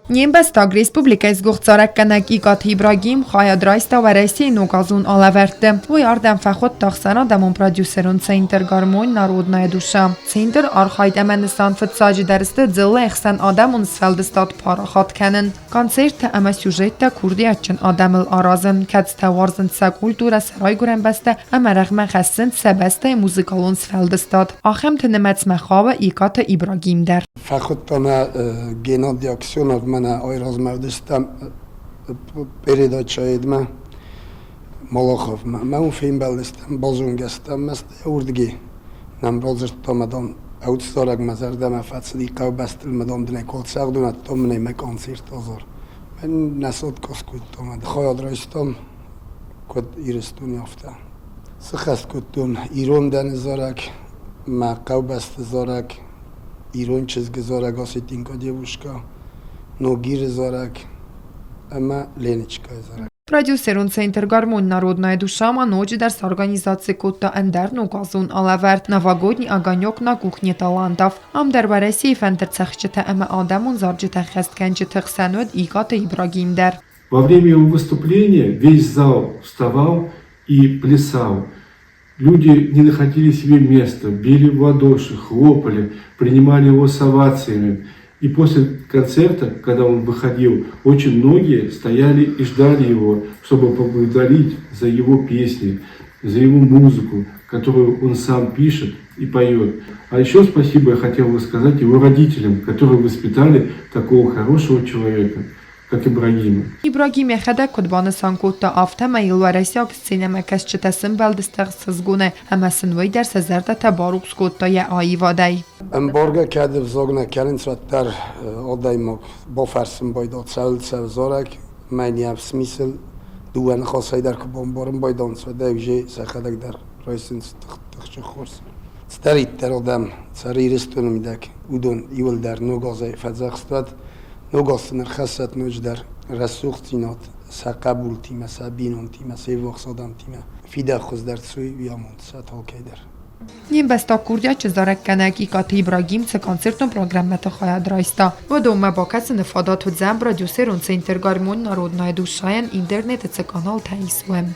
Не мбӕстаг республикӕйы сгуыхт зарӕггӕнӕг Икъаты Ибрагим хайад райста Уӕрӕсейы ногазон алӕвӕрдты. Уый ардӕм фӕхуыдта ӕхсӕнадӕмон продюсерон центр «Гармонь. Народная душа». Центр архайд ӕмӕ нысан фыццаджыдӕр сты дзыллӕйы хсӕн адӕмон сфӕлдыстад парахат кӕнын, концерттӕ ӕмӕ сюжеттӕ курдиатджын адӕмыл аразын, кӕцытӕ уарзынц сӕ культурӕ, сӕ райгуырӕн бӕстӕ ӕмӕ рӕгъмӕ хӕссынц сӕ бӕстӕйы музыкалон сфӕлдыстад. Ахӕмты нымӕцмӕ хауы Икъаты Ибрагим дӕр. Фӕхуыдта мӕ Геннадий Аксенов, мӕнӕ айразмӕ уыдыстӕм передачӕйы Малаховмӕ. Мӕ уым фембӕлдыстӕм, базонгӕ стӕм, мӕ стӕй уырдыгӕй нӕм радзырдта, мӕ дам, ӕвдзарӕг мӕ зӕрдӕмӕ фӕцыди, хъӕубӕстыл мӕ дам дын ӕй куы ацӕгъдон, ӕддӕм мын ӕй мӕ концерт азар. Мӕн нӕ садкъас кодта, мӕ хайад райстам, куыд Ирыстони, афтӕ. Сыххӕст кодтон ирон дӕны зарӕг, мӕ хъӕубӕсты зарӕг, ирон чызгы зарӕг Осетинка девушка, Ногиры зарӕг ӕмӕ Леночкайы зарӕг. Продюсерон центр «Гармонь. Народная душа» ма ноджыдӕр сорганизаци кодта ӕндӕр ногазон алӕвӕрд «Новогодний огонек на кухне талантов». Ам дӕр Уӕрӕсейы фӕндырдзӕгъдджытӕ ӕмӕ адӕмон зарджытӕ ӕххӕстгӕнджыты хсӕн уыд Икъаты Ибрагим дӕр. Во время его выступления весь зал вставал и плясал. Люди не находили себе места, били в ладоши, хлопали, принимали его с овациями. И после концерта, когда он выходил, очень многие стояли и ждали его, чтобы поблагодарить за его песни, за его музыку, которую он сам пишет и поет. А еще спасибо я хотел бы сказать его родителям, которые воспитали такого хорошего человека, как Ибрагима. Ибрагим йӕхӕдӕг куыд банысан кодта, афтӕмӕй йыл уӕрӕсейаг сценӕмӕкӕсджытӕ сымбӕлдысты ӕхсызгонӕй ӕмӕ сын уый дӕр сӕ зӕрдӕтӕ барухс кодта йӕ аивадӕй. Ӕмбаргӕ кӕд ӕвзаг нӕ кӕнынц, уӕддӕр адӕймаг бафӕрсын байдал цӕуыл цӕуы зарӕг, мӕн смысл дыууӕ ныхасӕй дӕр куы бамбарын байдалынц, уӕд ӕй уже сӕхӕдӕг дӕр райсынц тыхджын хорз. Цыдӕриддӕр адӕм цӕры Ирыстоны мидӕг, уыдон иуылдӕр ног азӕй фӕдзӕхст уӕд, Ног аз сын ӕрхӕссӕт ноджыдӕр рӕсугъддзинад сӕ хъӕбултимӕ, сӕ бинонтимӕ, се ввахс адӕмтимӕ. Фидӕг хуыздӕр цуй, уый амонд сӕ алкӕй дӕр. Не мбӕстаг курдиатджын зарӕггӕнӕг Икъаты Ибрагим цы концертон программӕты хайад райста, уыдонмӕ бакӕсыны фадат уыдзӕн продюсерон центр «Гармонь народная душа»-йӕн интернеты цы каналтӕ ис, уым.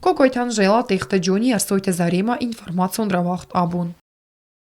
Кокойты Анжела, Тъехты Джони, Ӕрсойты Заремӕ, информацион рауагъд абон.